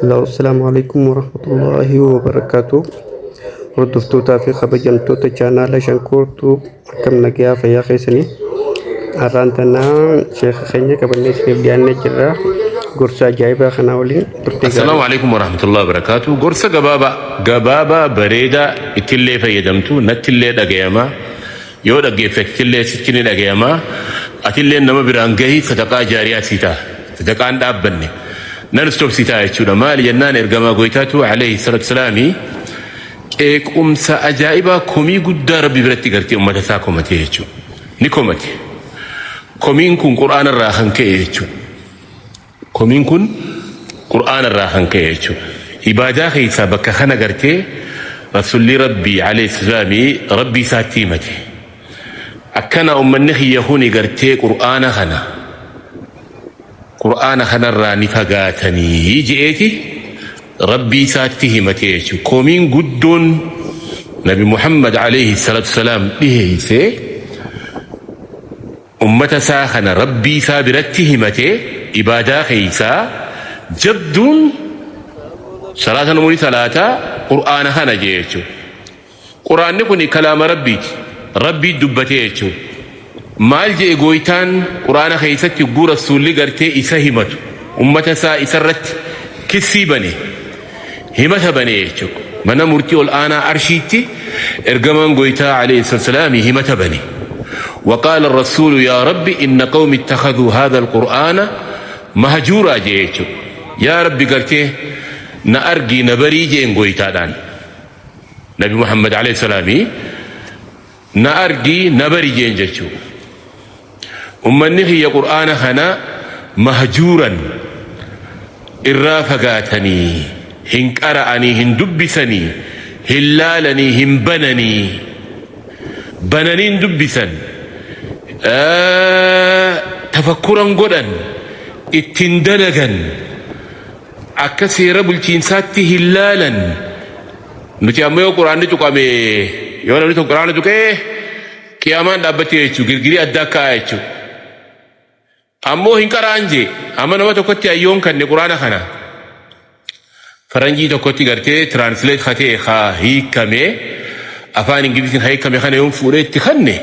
Hello, Assalamu alaikum warahmatullahi wabarakatuh. Hordoftootaa fi kabajamtoota chaanaala Shankoortuu, akkam nagayaa, fayyaa keessanii? Har'aan tanaa sheeka keenya qabannee isiniif dhiyaannee jirra. Gorsa ajaa'ibaa kanaa waliin turtee Assalaamu gaarii. alaikum warahmatullahi wabarakatuh. Gorsa gabaabaa gabaabaa bareedaa ittillee fayyadamtu, nattillee dhagayamaa, yoo dhaggeeffattillee sitti ni dhagayamaa, atillee nama biraan gahii, sadaqaa jaariyaa sii ta'a. Sadaqaan dhaabbanne nan stop sii ta'a jechuudha. Maali jennaan, ergamaa goytaatu alayhi salatu salaami qeequmsa ajaa'ibaa, komii guddaa Rabbi biratti gartee ummata isaa komatee jechuudha. Ni komate. Komiin kun Qur'aana irraa kan ka'e jechuudha. Komiin kun Qur'aana irraa kan ka'e jechuudha. Ibaadaa keessaa bakka kana gartee Rasuulli Rabbii alayhi salaamii Rabbii isaatti himate. Akkana ummanni kiyya kuni gartee Qur'aana kanarraa ni fagaatanii je'eeti Rabbii isaatti himate jechuudha. Komiin guddoon Nabi Muhammad alayhi salatu salaam dhiheessee ummata isaa kana Rabbii isaa biratti himate, ibaadaa keessaa jabduun salaata, namoonni salaataa Qur'aana kana jee jechuudha. Qur'aanni kun kalaama Rabbiiti. Rabbii dubbatee jechuudha. Maal jee gooytaan Qur'aana keessatti yogguu Rasuulli gartee isa himatu, ummata isaa isarratti kissii bane, himata bane jechuudha. Mana murtii ol aanaa arshiitti ergamaan gooytaa alayhi salaami himata bane. وقال الرسول يا ربي إن قومي اتخذوا هذا القرآن مهجورا جيتشو. يا ربي قلت نأرجي نبري جين قويتادان، نبي محمد عليه السلام نأرجي نبري جين جيتشو، أمني هي قرآن هنا مهجورا irraa fagaatanii, hin qara'anii, hin dubbisanii, hin laalanii, hin bananii, bananii hin dubbisan, tafakkuran godhan, ittiin dalagan, akka seera bulchiinsaatti hin laalan. Nuti amma yoo Quraanni tuqame, yoo namni tokko Quraana tuqee, qiyaamaan dhaabbattee jechuu, girgirii addaa kaa'a jechuu. Ammoo hin qara'an jee. Amma nama tokkotti ayyoon kanne Quraana kana faranjii tokkotti gartee translate katee haa hiikame, afaan Ingiliziin haa hiikame kana yoon fuudhee itti kanne,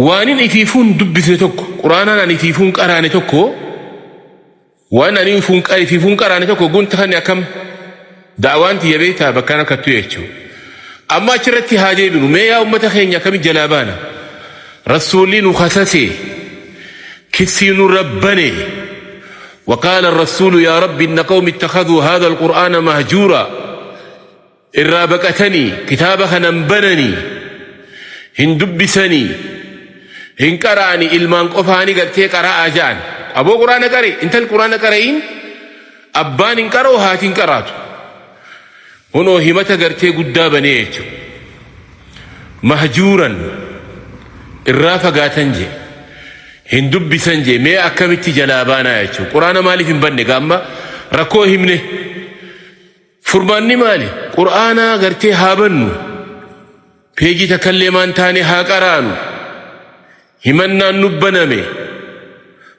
waanin ifiifuun dubbisne tokko, Quraanaan ani ifiifuun qaraane tokko, waan ani ifiifuun qaraane tokko gunta kanne, akkam da'awaan tiyya beektaa bakkaan akkattu jechuu. Amma achirratti haa deebinu. Mee yaa ummata keenya, akkami jalaa baana? Rasuulli nu kasase, kissii nu rabbane. وقال الرسول يا رب إن قومي اتخذوا هذا القرآن مهجورا. Irraa baqatanii, kitaaba kanan bananii hin dubbisanii, hin qara'anii, ilmaan qofaanii gartee qara'aa ja'an. Aboo, Quraana qare, intal Quraana qara'iin, abbaan hin qara'u, haati hin qaraatu. Hunoo himata gartee guddaa banee jechuudha. Mahjuuran, irraa fagaatan je, hin dubbisan je. Mee akkamitti jalaa baanaa jechuudha? Quraana maaliif hin banne? Gaamma rakkoo himne, furmaanni maali? Quraana gartee haa bannu, peejii takkallee maan taane haa qaraanu. Himannaan nu baname,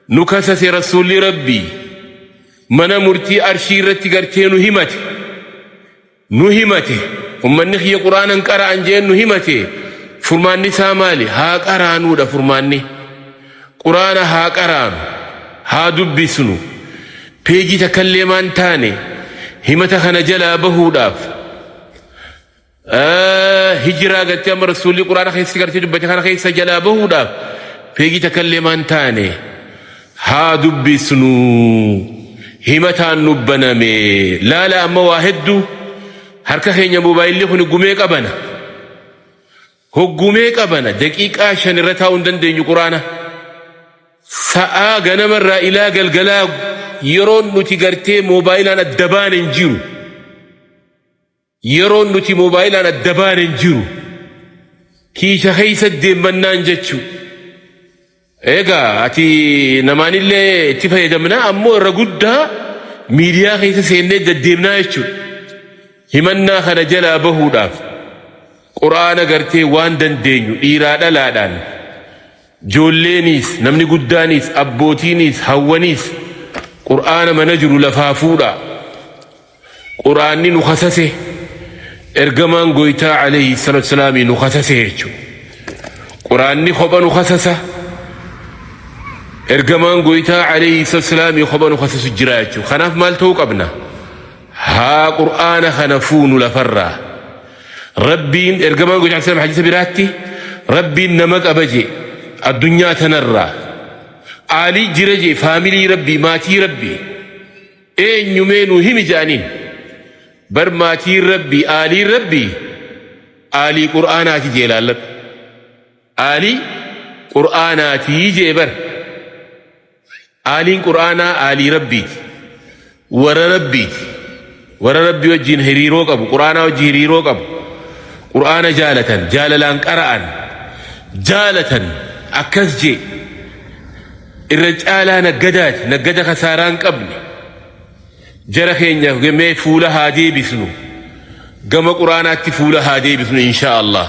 nu kasase Rasuulli Rabbii, mana murtii arshii irratti gartee nu himate, nu himate. Ummanni kiyya Quraanan qara'an jeen nu himate. Furmaanni isaa maali? Haa qaraanuudha furmaanni. Quraana haa qaraanu, haa dubbisnu, peejii takkallee maan taane. Himata kana jalaa bahuudhaaf hijiraa gartee amma Rasuulli Quraana keessa gartee dubbate kana keessa jalaa bahuudhaaf, peejii takkallee maan taane haa dubbisnu. Himataan nu baname. Laala, amma waa hedduu harka keenya moobaayilli kun gumee qabana, hoggumee qabana, daqiiqaa 5 irra taa'uu hin dandeenyu. Quraana sa'aa ganamarraa ilaa galgalaa yeroon nuti gartee moobaayilaan adda baane hin jiru. Yeroon nuti moobaayilaan adda baane hin jiru. Kiisha keessa deemmannaan jechuu. Egaa ati namaanillee itti fayyadamna, ammoo irra guddaa miidiyaa keessa seennee deddeemnaa jechuudha. Himannaa kana jalaa bahuudhaaf Quraana gartee waan dandeenyu, dhiiraa dhalaadhaan, joolleeniis, namni guddaanis, abbootiinis, hawwaniis, Qur'aana mana jiru lafaa fuudha. Quraanni nu kasase, ergamaan goytaa alayhi salatu salaamii nu kasase jechuudha. Quraanni kopha nu kasasa, ergamaan goytaa alayhi salatu salaamii kopha nu kasasu jira jechuudha. Kanaaf maal ta'uu qabna? Haa qur'aana kana fuunu lafarraa. Rabbiin ergamaan goytaa alayhi hadiisa biraatti Rabbiin nama qaba jee addunyaa tanarraa. Aalii jira jee, faamilii Rabbii, maatii Rabbii. Eenyu mee nu himi jedhaniin. Bar maatiin Rabbii, aaliin Rabbii, aalii qur'aanaati jee laalladhu. Aalii qur'aanaati jee bar. Aaliin qur'aanaa aalii Rabbiiti. Warra Rabbiiti. Warra Rabbii wajjin hiriiroo qabu, qur'aanaa wajjin hiriiroo qabu. Qur'aana jaalatan, jaalalaan qara'an, jaalatan akkas jee. Irra caalaa naggadaati, naggada kasaaraa hin qabne. Jara keenya mee fuula haa deebisnu. Gama qur'aanaatti fuula haa deebisnu insha Allah.